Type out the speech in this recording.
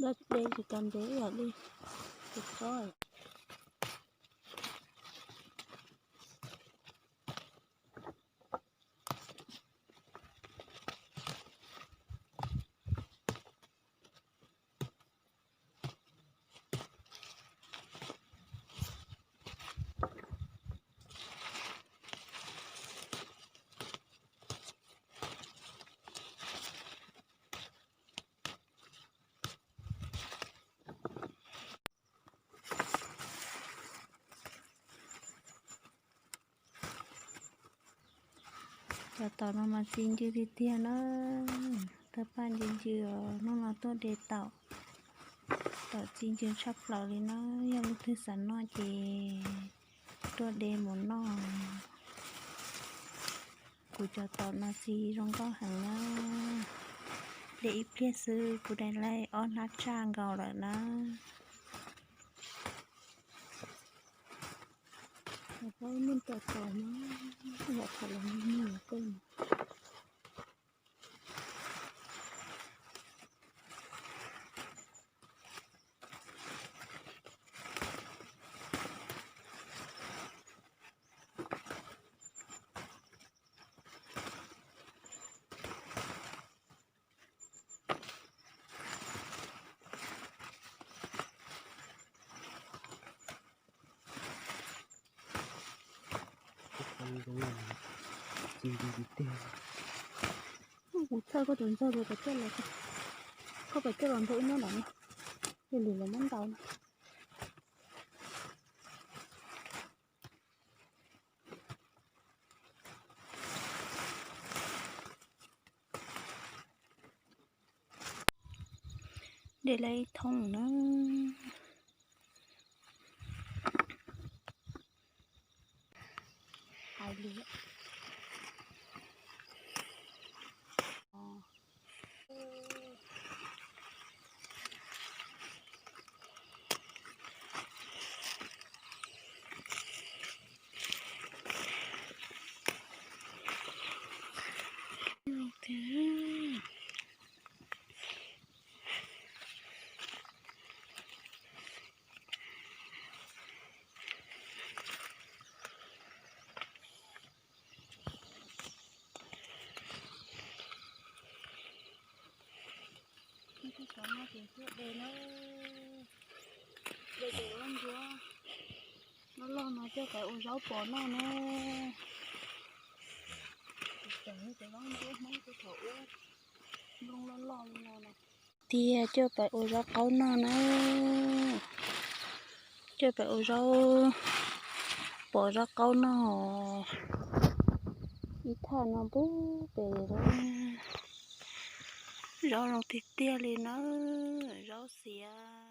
Dab de tsis tas ntev ib yam li tus tsob. Cov taum no mas txi ncw tiag tiag na. Tawg paj ncw ncw os, hnub no tuaj de taum. Taum txi ncw tshaj plaws li na, yog leej twg xav noj ces tuaj de mus noj. Kuv cov taum no txi zoo nkauj heev na. De ib pliag xwb kuv de laij ob hnab tsaj nkaus lawm na. Kuv txhawj koj tus ntxawg los, koj pom coj los nrog ib hnub lawm, ib lwm los muab ntaus na. De lawm ib thooj na. Hais li. Cov no ces tuaj de na, de cov zaub ntsuab loj loj no coj pais ua zaub pos noj na. Cov zaub ntsuab Hmoob thaum ub nplooj loj loj li no na. Tiag coj pais ua zaub qaub noj na. Coj pais ua zaub pos zaub qaub noj. Ib thaj no pub pem zaub zoo tiag tiag li na. Zaub xiav.